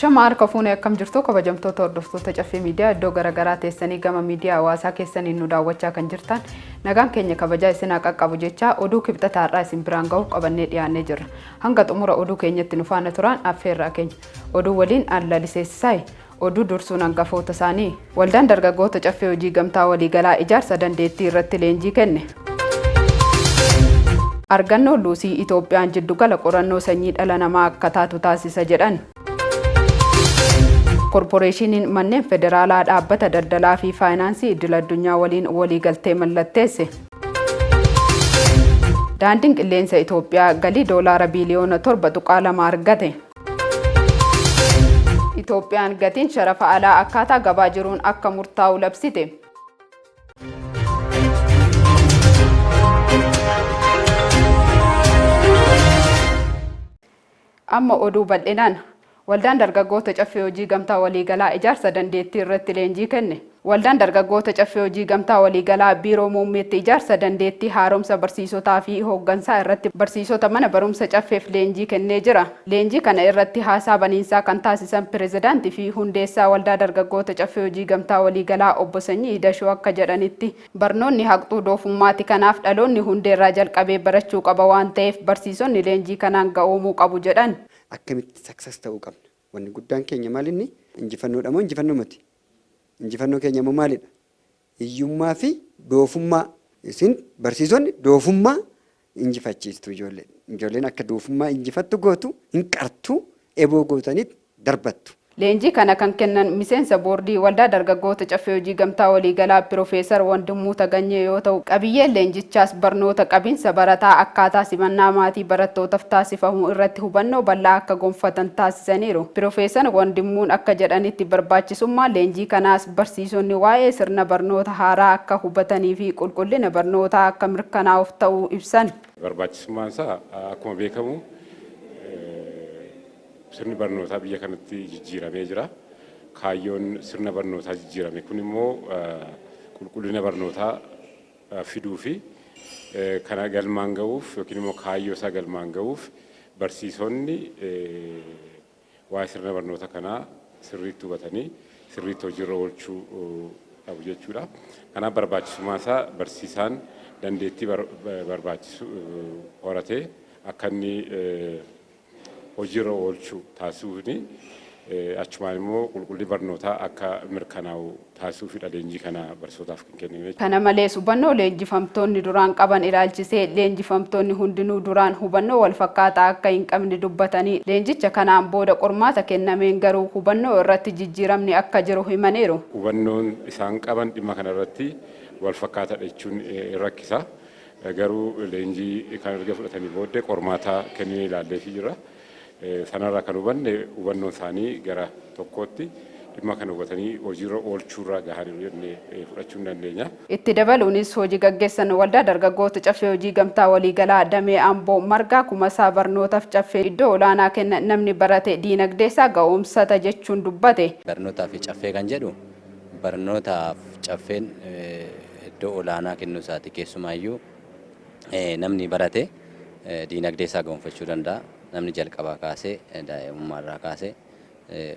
Ashama harka fuunee, akkam jirtu kabajamtoota hordoftoota Caffee Miidiyaa? Iddoo garaagaraa teessanii gama miidiyaa hawaasaa keessaniin nu daawwachaa kan jirtan, nagaan keenya kabajaa isin haa qaqqabu jecha, oduu Kibxata har'aa isin biraan gahuuf qabannee dhiyaannee jirra. Hanga xumura oduu keenyatti nu faana turaan affeerraa keenya. Oduu waliin an Laliseessisaay. Oduu dursuun hangafoota isaanii. Waldaan dargaggoota Caffee Hojii Gamtaa Waliigalaa ijaarsa dandeettii irratti leenjii kenne. Argannoo Luusii Itoophiyaan jiddugala qorannoo sanyii dhala namaa akka taatu taasisa jedhan. Korporeeshiniin manneen federaalaa dhaabbata daldalaa fi faayinaansii idil addunyaa waliin waliigaltee mallatteesse. Daandiin qilleensa Itoophiyaa galii doolaara biiliyoona 7.2 argate. Itoophiyaan gatiin sharafa alaa akkaataa gabaa jiruun akka murtaa'u labsite. Amma oduu bal'inaan. Waldaan dargaggoota Caffee Hojii Gamtaa Waliigalaa ijaarsa dandeettii irratti leenjii kenne. Waldaan dargaggoota Caffee Hojii Gamtaa Waliigalaa Biiroo Muummeetti ijaarsa dandeettii haaromsa barsiisotaa fi hooggansaa irratti barsiisota mana barumsa Caffeef leenjii kennee jira. Leenjii kana irratti haasaa baniinsaa kan taasisan pirezidaantii fi hundeessaa Waldaa Dargaggoota Caffee Hojii Gamtaa Waliigalaa Obbo Sanyii Idashoo akka jedhanitti, barnoonni haqxuu doofummaati, kanaaf dhaloonni hundeerraa jalqabee barachuu qaba waan ta'eef barsiisonni leenjii kanaan ga'oomuu qabu jedhan. Akkamitti success ta'uu qabna? Wanni guddaan keenya maal inni? Injifannoodha moo injifannoo miti? Injifannoo keenya immoo maalidha? Hiyyummaa fi doofummaa. Isin barsiisonni doofummaa injifachiistu ijoollee. Ijoolleen akka doofummaa injifattu gootu, hin qartu, eboo gootaniit darbattu. Leenjii kana kan kennan miseensa boordii Waldaa Dargaggoota Caffee Hojii Gamtaa Waliigalaa Piroofeesar Wandimmuu Taganyee yoo ta'u, qabiyyeen leenjichaas barnoota qabinsa barataa, akkaataa simannaa maatii barattootaf taasifamu irratti hubannoo bal'aa akka gonfatan taasisaniiru. Piroofeesar Wandimmuun akka jedhanitti, barbaachisummaan leenjii kanaas barsiisonni waa'ee sirna barnoota haaraa akka hubatanii fi qulqullina barnootaa akka mirkanaa'uuf ta'uu ibsan. Barbaachisummaan isaa, akkuma beekamu sirni barnootaa biyya kanatti jijjiiramee jira. Kaayyoon sirna barnootaa jijjiirame kun immoo qulqullina barnootaa fiduu fi kana galmaan ga'uuf yookiin immoo kaayyoo isaa galmaan ga'uuf barsiisonni waa'ee sirna barnoota kanaa sirriitti hubatanii sirriitti hojiirra oolchuu qabu jechuudha. Kanaaf barbaachisummaan isaa barsiisaan dandeettii barbaachisu horatee akka inni hojiirra oolchu taasisuufi achumaan immoo qulqullinni barnootaa akka mirkanaa'u taasisuufidha leenjii kana barsiisotaaf kan kenname. Kana malees, hubannoo leenjifamtoonni duraan qaban ilaalchisee leenjifamtoonni hundinuu duraan hubannoo walfakkaataa akka hin qabne dubbatanii, leenjicha kanaan booda qormaata kennameen garuu hubannoo irratti jijjiiramni akka jiru himaniiru. Hubannoon isaan qaban dhimma kana irratti walfakkaataadha jechuun hin rakkisa. Garuu leenjii kan erga fudhatanii booddee qormaata kenninee ilaalleefii jira. Sanarraa kan hubanne hubannoon isaanii gara tokkootti dhimma kana hubatanii hojiirra oolchuurra gahaniiru jennee fudhachuu hin dandeenya. Itti dabaluunis hojii gaggeessan Waldaa Dargaggoota Caffee Hojii Gamtaa Waliigalaa Damee Amboo Margaa Kumasaa, barnootaf Caffeen iddoo olaanaa kenna, namni barate diinagdeesaa ga'oomsata jechuun dubbate. Barnootaa fi Caffee kan jedhu, barnootaaf Caffeen iddoo olaanaa kennuu isaati. Keessumaayyuu namni barate diinagdee isaa gonfachuu danda'a. Namni jalqabaa kaasee, daa'imummaarraa kaasee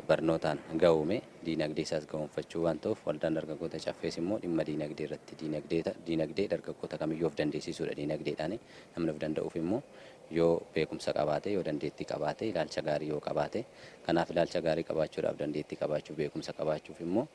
barnootaan ga'uume diinagdee isaas ga'oomfachuu waan ta'uuf, Waldaan Dargaggoota Caffees immoo dhimma diinagdee irratti, diinagdee dargaggoota kamiyyuu of dandeessisuudha diinagdeedhaan. Namni of danda'uuf immoo yoo beekumsa qabaate, yoo dandeettii qabaate, ilaalcha gaarii yoo qabaate. Kanaaf ilaalcha gaarii qabaachuudhaaf, dandeettii qabaachuuf, beekumsa qabaachuuf immoo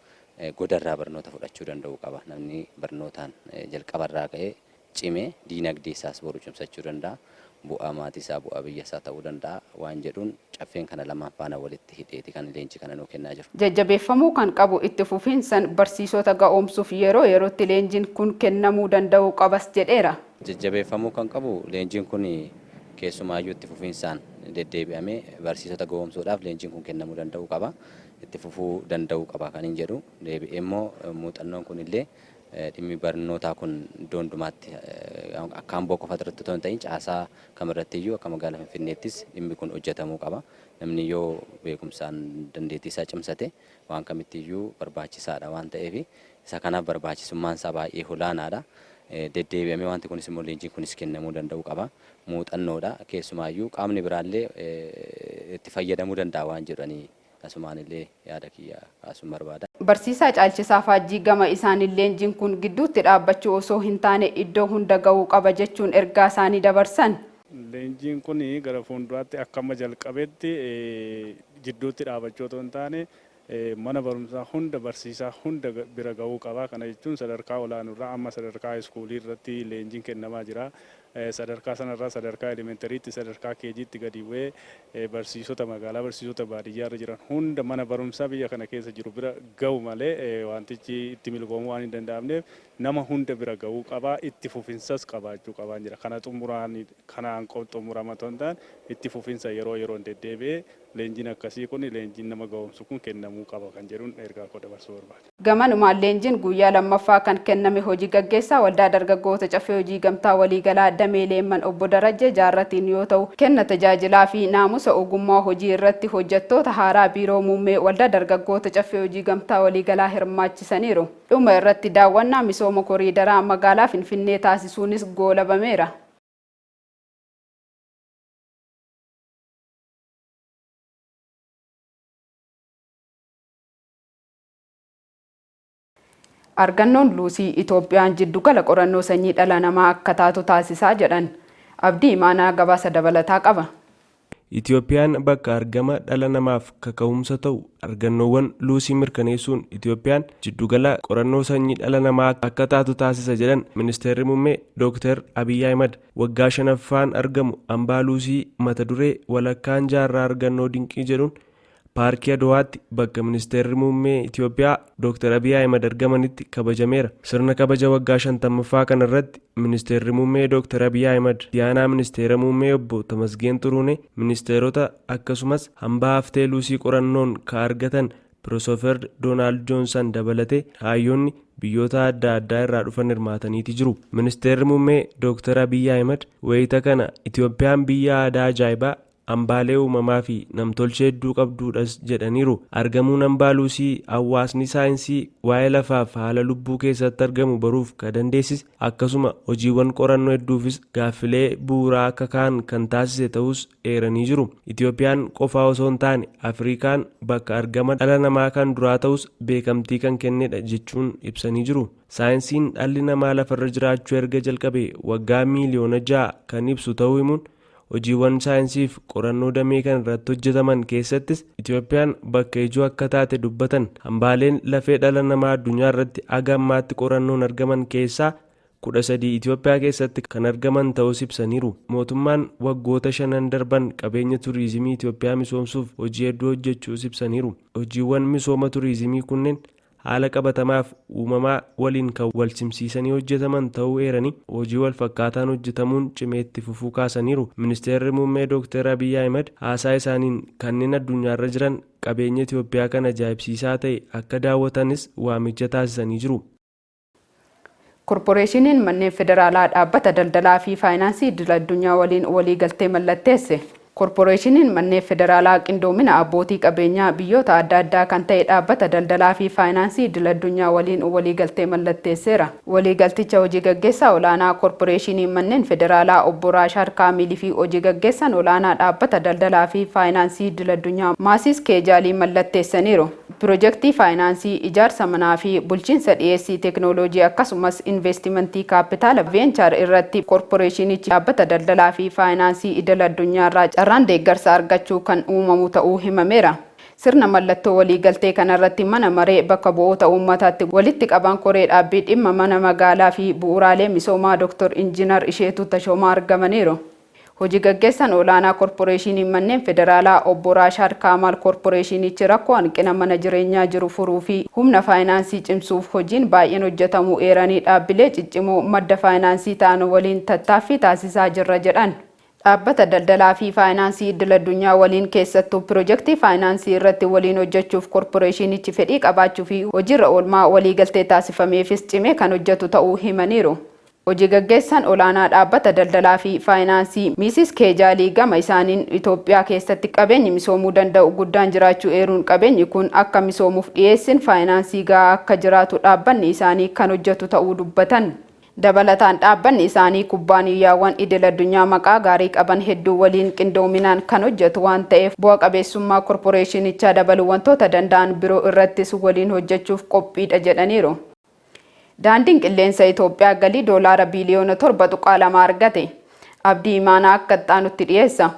godarraa barnoota fudhachuu danda'uu qaba. Namni barnootaan jalqabarraa ka'ee cimee diinagdee isaas boru cimsachuu danda'a. Bu'aa maatii isaa, bu'aa biyya isaa ta'uu danda'a waan jedhuun Caffeen kana lamaan faana walitti hidheeti kan leenjii kana nuu kennaa jiru. Jajjabeeffamuu kan qabu itti fufiinsan barsiisota ga'oomsuuf yeroo yerootti leenjiin kun kennamuu danda'uu qabas jedheera. Jajjabeeffamuu kan qabu leenjiin kun keessumaayyuu itti fufiinsaan deddeebi'amee barsiisota ga'oomsuudhaaf leenjiin kun kennamuu danda'uu qaba. Itti fufuu danda'uu qaba kanin jedhu. Deebi'ee immoo muuxannoon kun illee, dhimmi barnootaa kun iddoo hundumaatti, akka Amboo qofa irratti otoo hin ta'in caasaa kamirratti iyyuu, akka magaalaa Finfinneettis dhimmi kun hojjetamuu qaba. Namni yoo beekumsaan dandeettii isaa cimsate waan kamitti iyyuu barbaachisaadha waan ta'eef, isa kanaaf barbaachisummaan isaa baay'ee olaanaadha. Deddeebi'amee wanti kunis immoo leenjiin kunis kennamuu danda'uu qaba. Muuxannoodha. Keessumaayyuu qaamni biraallee itti fayyadamuu danda'a waan jedhanii. Asumaan illee yaada kiyya kaasuun barbaada. Barsiisaa Caalchisaa Faajjii gama isaaniin leenjiin kun gidduutti dhaabbachuu osoo hin taane iddoo hunda ga'uu qaba jechuun ergaa isaanii dabarsan. Leenjiin kun gara fuulduraatti akka amma jalqabetti jidduutti dhaabachuu otoo hin taane mana barumsaa hunda, barsiisaa hunda bira ga'uu qaba. Kana jechuun sadarkaa olaanurraa amma sadarkaa iskuulii irratti leenjiin kennamaa jira. Sadarkaa sanarraa sadarkaa elementariitti, sadarkaa keejiitti gadi bu'ee barsiisota magaalaa, barsiisota baadiyyaa irra jiran hunda, mana barumsaa biyya kana keessa jiru bira ga'u malee wantichi itti milkoomuu waan hin danda'amneef nama hunda bira ga'uu qaba. Itti fufinsas qabaachuu qabaan jira. Kana xumuraan kanaan xumurama otoo hin taane itti fufinsa yeroo yeroon deddeebi'ee leenjiin akkasii kun, leenjiin nama ga'oomsu kun kennamuu qaba kan jedhuun ergaa koo dabarsuu barbaada. Gamanumaan leenjiin guyyaa lammaffaa kan kenname hojii gaggeessaa Waldaa Dargaggoota Caffee Hojii Gamtaa Waliigalaa Damee Leemman Obbo Darajjee Jaarratiin yoo ta'u, kenna tajaajilaa fi naamusa ogummaa hojii irratti hojjettoota haaraa Biiroo Muummee Waldaa Dargaggoota Caffee Hojii Gamtaa Waliigalaa hirmaachisaniiru. Dhuma irratti daawwannaa misooma koriidaraa magaalaa Finfinnee taasisuunis goolabameera. Argannoon Luusii Itoophiyaan jiddugala qorannoo sanyii dhala namaa akka taatu taasisaa jedhan. Abdii Imaanaa gabaasa dabalataa qaba. Itoophiyaan bakka argama dhala namaaf kaka'umsa ta'u argannoowwan Luusii mirkaneessuun Itoophiyaan jiddugala qorannoo sanyii dhala namaa akka taatu taasisa jedhan Ministeerri Muummee Dr. Abiyyi Ahimad. Waggaa shanaffaan argamu hambaa Luusii mata duree "Walakkaan jaarraa argannoo dinqii" jedhuun Paarkii Aduwaatti bakka Ministeerri Muummee Itoophiyaa Dr. Abiyyi Ahimad argamanitti kabajameera. Sirna kabaja waggaa 50ffaa kanarratti Ministeerri Muummee Dr. Abiyyi Ahimad, Itti Ministeera Muummee Obbo Tamasgeen Xuruunee, ministeerota akkasumas hambaa haftee Luusii qorannoon ka argatan Pirofeesar Doonaald Joonsan dabalatee hayyoonni biyyoota adda addaa irraa dhufan hirmaataniiti jiru. Ministeerri Muummee Dr. Abiyyi Ahimad wayita kana Itoophiyaan biyya aadaa ajaa'ibaa, hambaalee uumamaa fi namtolchee hedduu qabduudhas jedhaniiru. Argamuun hambaa Luusii hawaasni saayinsii waa'ee lafaaf haala lubbuu keessatti argamu baruuf ka dandeessise, akkasuma hojiiwwan qorannoo hedduufis gaaffilee bu'uuraa akka ka'an kan taasise ta'us eeranii jiru. Itoophiyaan qofaa osoo hin taane Afrikaan bakka argama dhala namaa kan duraa ta'us beekamtii kan kennedha jechuun ibsanii jiru. Saayinsiin dhalli namaa lafarra jiraachuu erga jalqabe waggaa 6 miiliyoona kan ibsu ta'uu himuun, hojiiwwan saayinsiif qorannoo damee kan irratti hojjetaman keessattis Itoophiyaan bakka ijoo akka taate dubbatan. Hambaaleen lafee dhala namaa addunyaa irratti haga ammaatti qorannoon argaman keessaa 13 Itoophiyaa keessatti kan argaman ta'us ibsaniiru. Mootummaan waggoota shanan darban qabeenya turizimii Itoophiyaa misoomsuuf hojii hedduu hojjechuus ibsaniiru. Hojiiwwan misooma turizimii kunneen haala qabatamaaf uumamaa waliin kan wal simsiisanii hojjetaman ta'uu eeranii, hojii wal fakkaataan hojjetamuun cimee itti fufuu kaasaniiru. Ministeerri Muummee Dr. Abiyyi Ahimad haasaa isaaniin kanneen addunyaarra jiran qabeenya Itoophiyaa kan ajaa'ibsiisaa ta'e akka daawwatanis waamicha taasisanii jiru. Korporeeshiniin Manneen Federaalaa dhaabbata daldalaa fi faayinaansii idil addunyaa waliin waliigaltee mallatteesse. Korporeeshiniin Manneen Federaalaa qindoomina abbootii qabeenyaa biyyoota adda addaa kan ta'e dhaabbata daldalaa fi faayinaansii idil addunyaa waliin waliigaltee mallatteesseera. Waliigalticha hojii gaggeessaa olaanaa Korporeeshinii Manneen Federaalaa Obbo Raashaad Kaamilii fi hojii gaggeessaan olaanaa dhaabbata daldalaa fi faayinaansii idil addunyaa Maasiis Keejaalii mallatteessaniiru. Pirojektii faayinaansii ijaarsa manaa fi bulchiinsa dhiyeessii teeknooloojii akkasumas investimentii kaapitaala venture irratti korporeeshinichi dhaabbata daldalaa fi faayinaansii idil addunyaa irraa carraan deeggarsa argachuu kan uumamu ta'uu himameera. Sirna mallattoo waliigaltee kanarratti Mana Maree Bakka Bu'oota Uummataatti walitti qabaan koree dhaabbii dhimma mana magaalaa fi bu'uuraalee misoomaa Dr. Injiinar Isheetuu Tashoomaa argamaniiru. Hojii gaggeessaan olaanaa Korporeeshinii Manneen Federaalaa Obbo Raashaad Kaamaal korporeeshinichi rakkoo hanqina mana jireenyaa jiru furuu fi humna faayinaansii cimsuuf hojiin baay'een hojjetamuu eeranii, dhaabbilee ciccimoo madda faayinaansii ta'an waliin tattaaffii taasisaa jirra jedhan. Dhaabbata daldalaa fi faayinaansii idil addunyaa waliin keessattuu pirojektii faayinaansii irratti waliin hojjechuuf korporeeshinichi fedhii qabaachuu fi hojiirra oolmaa waliigaltee taasifameefis cimee kan hojjetu ta'uu himaniiru. Hojii gaggeessaan olaanaa dhaabbata daldalaa fi faayinaansii Miisis Keejaalii gama isaaniin Itoophiyaa keessatti qabeenyi misoomuu danda'u guddaan jiraachuu eeruun, qabeenyi kun akka misoomuuf dhiyeessiin faayinaansii gahaa akka jiraatu dhaabbanni isaanii kan hojjetu ta'uu dubbatan. Dabalataan dhaabbanni isaanii kubbaaniyyaawwan idil addunyaa maqaa gaarii qaban hedduu waliin qindoominaan kan hojjetu waan ta'eef bu'a qabeessummaa korporeeshinichaa dabaluu wantoota danda'an biroo irrattis waliin hojjechuuf qophiidha jedhaniiru. Daandiin Qilleensa Itoophiyaa galii doolaara biiliyoona 7.2 argate. Abdii Imaanaa akka itti dhiyeessa.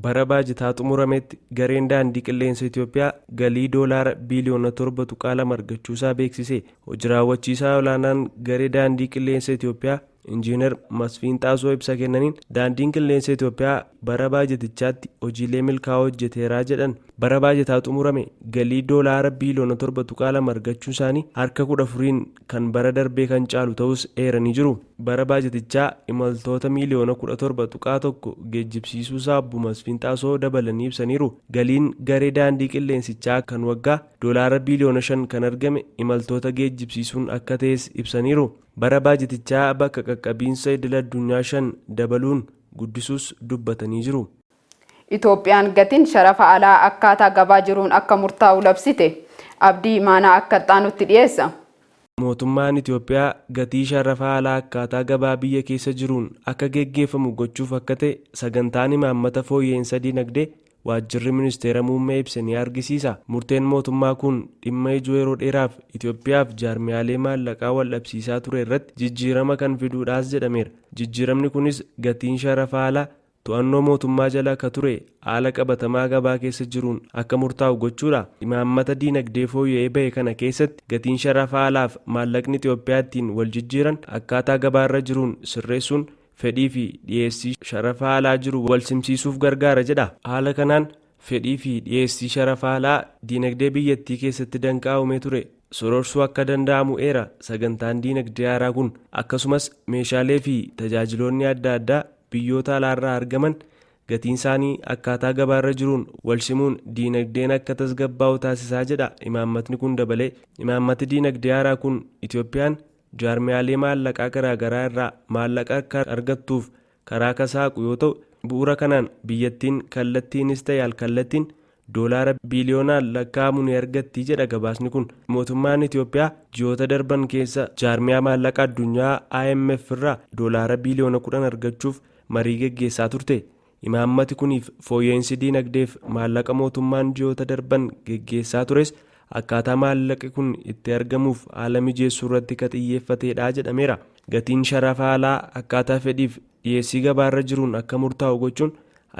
Bara baajataa xumurametti gareen Daandii Qilleensa Itoophiyaa galii doolaara biiliyoona 7.2 argachuusaa beeksise. Hojii raawwachiisaa olaanaan garee Daandii Qilleensa Itoophiyaa Injiinar Masfiin Xaasoo ibsa kennaniin daandiin qilleensa Itoophiyaa bara baajatichaatti hojiilee milkaa'oo hojjeteeraa jedhan. Bara baajataa xumurame galii doolaara biiliyoona 7.2 argachuu isaanii harka 14n kan bara darbee kan caalu ta'us eeranii jiru. Bara baajatichaa imaltoota miiliyoona 17.1 geejjibsiisuusaa obbo Masfiin Xaasoo dabalanii ibsaniiru. Galiin garee daandii qilleensichaa kan waggaa doolaara biiliyoona 5 kan argame imaltoota geejjibsiisuun akka ta'es ibsaniiru. Bara baajatichaa bakka qaqqabiinsa idil addunyaa 5 dabaluun guddisuus dubbatanii jiru. Itoophiyaan gatiin sharafa alaa akkaataa gabaa jiruun akka murtaa'u labsite. Abdii Imaanaa akka itti dhiyeessa. Mootummaan Itoophiyaa gatii sharafa alaa akkaataa gabaa biyya keessa jiruun akka geggeeffamu gochuuf akka ta'e sagantaan imaammata fooyya'insa dinagdee waajjirri ministeera muummee ibse ni argisiisa. Murteen mootummaa kun dhimma ijoo yeroo dheeraaf Itoophiyaaf jaarmiyaalee maallaqaa wal dhabsiisaa ture irratti jijjiirama kan fiduudhaas jedhameera. Jijjiiramni kunis gatiin sharafa alaa to'annoo mootummaa jala akka ture haala qabatamaa gabaa keessa jiruun akka murtaa'u gochuudha. Imaammata diinagdee fooyya'ee bahe kana keessatti gatiin sharafa alaaf maallaqni Itoophiyaa ittiin wal jijjiiran akkaataa gabaarra jiruun sirreessuun fedhii fi dhiyeessii sharafa alaa jiru wal simsiisuuf gargaara jedha. Haala kanaan fedhii fi dhiyeessii sharafa alaa diinagdee biyyattii keessatti danqaa uumee ture sororsuu akka danda'amu eera sagantaan diinagdee haaraa kun. Akkasumas meeshaalee fi tajaajiloonni adda addaa biyyoota alaarraa argaman gatiin isaanii akkaataa gabaarra jiruun wal simuun diinagdeen akka tasgabbaa'u taasisaa jedha imaammatni kun dabalee. Imaammati diinagdee haaraa kun Itoophiyaan jaarmiyaalee maallaqaa garaagaraa irraa maallaqa akka argattuuf karaa kasaaqu yoo ta'u, bu'uura kanaan biyyattiin kallattiinis ta'e alkallattiin doolaara biiliyoonaan lakkaa'amu ni argatti jedha gabaasni kun. Mootummaan Itoophiyaa ji'oota darban keessa jaarmiyaa maallaqa addunyaa IMF irraa doolaara biiliyoona 10 argachuuf marii geggeessaa turte. Imaammati kuniif fooyya'insi diinagdeef maallaqa mootummaan ji'oota darban geggeessaa tures akkaataa maallaqi kun itti argamuuf haala mijeessuu irratti ka xiyyeeffateedha jedhameera. Gatiin sharafa alaa akkaataa fedhiif dhiyeessii gabaarra jiruun akka murtaa'u gochuun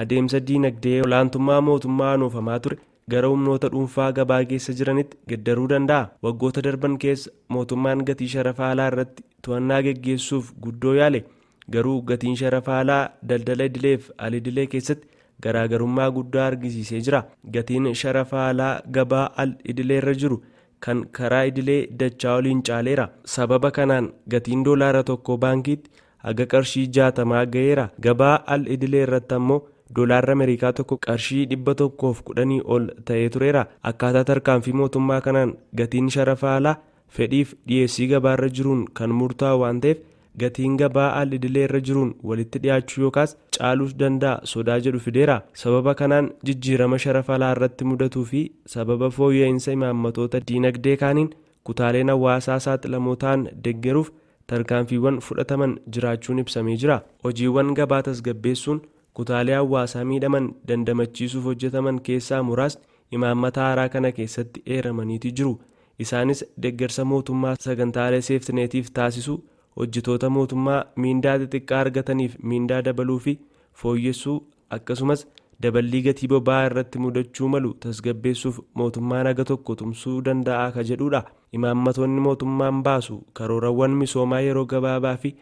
adeemsa diinagdee olaantummaa mootummaa oofamaa ture gara humnoota dhuunfaa gabaa keessa jiranitti geddaruu danda'a. Waggoota darban keessa mootummaan gatii sharafa alaa irratti to'annaa geggeessuuf guddoo yaale, garuu gatiin sharafa alaa daldala idileef al-idilee keessatti garaagarummaa guddaa argisiisee jira. Gatiin sharafa alaa gabaa al idileerra jiru kan karaa idilee dachaa oliin caaleera. Sababa kanaan gatiin doolaara tokko baankiitti haga qarshii 60 ga'eera. Gabaa al idilee irratti ammoo doolaarri Ameerikaa tokko qarshii 110 ol ta'ee tureera. Akkaataa tarkaanfii mootummaa kanaan gatiin sharafa alaa fedhiif dhiyeessii gabaarra jiruun kan murtaa'u waan ta'eef gatiin gabaa al idilee irra jiruun walitti dhiyaachuu yookaas caaluus danda'a sodaa jedhu fideera. Sababa kanaan jijjiirama sharafa alaa irratti mudatuu fi sababa fooyya'insa imaammatoota diinagdee kaaniin kutaaleen hawaasaa saaxilamoo ta'an deeggaruuf tarkaanfiiwwan fudhataman jiraachuun ibsamee jira. Hojiiwwan gabaa tasgabbeessuun kutaalee hawaasaa miidhaman dandamachiisuuf hojjetaman keessaa muraasni imaammata haaraa kana keessatti eeramaniiti jiru. Isaanis deeggarsa mootummaa sagantaalee seeftineetiif taasisu, hojjetoota mootummaa miindaa xixiqqaa argataniif miindaa dabaluu fi fooyyessuu, akkasumas daballii gatii boba'aa irratti mudachuu malu tasgabbeessuuf mootummaan haga tokko tumsuu danda'a ka jedhudha. Imaammatoonni mootummaan baasu karoorawwan misoomaa yeroo gabaabaa fi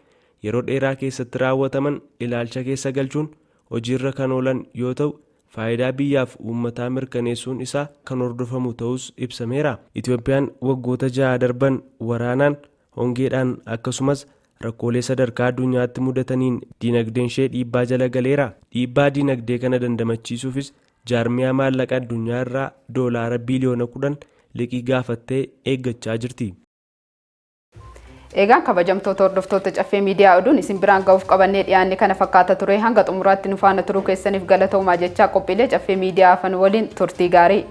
yeroo dheeraa keessatti raawwataman ilaalcha keessa galchuun hojiirra kan oolan yoo ta'u, faayidaa biyyaaf uummataa mirkaneessuun isaa kan hordofamu ta'us ibsameera. Itoophiyaan waggoota 6 darban waraanaan, hongeedhaan akkasumas rakkoolee sadarkaa addunyaatti mudataniin diinagdeen ishee dhiibbaa jala galeera. Dhiibbaa diinagdee kana dandamachiisuufis jaarmiyaa maallaqa addunyaa irraa doolaara biiliyoona 10 liqii gaafattee eeggachaa jirti. Eegaan kabajamtoota hordoftoota Caffee Miidiyaa, oduun isin biraan ga'uuf qabannee dhiyaanne kana fakkaata ture. Hanga xumuraatti nu faana turuu keessaniif galatoomaa jechaa, qophiilee Caffee Miidiyaa hafan waliin turtii gaarii.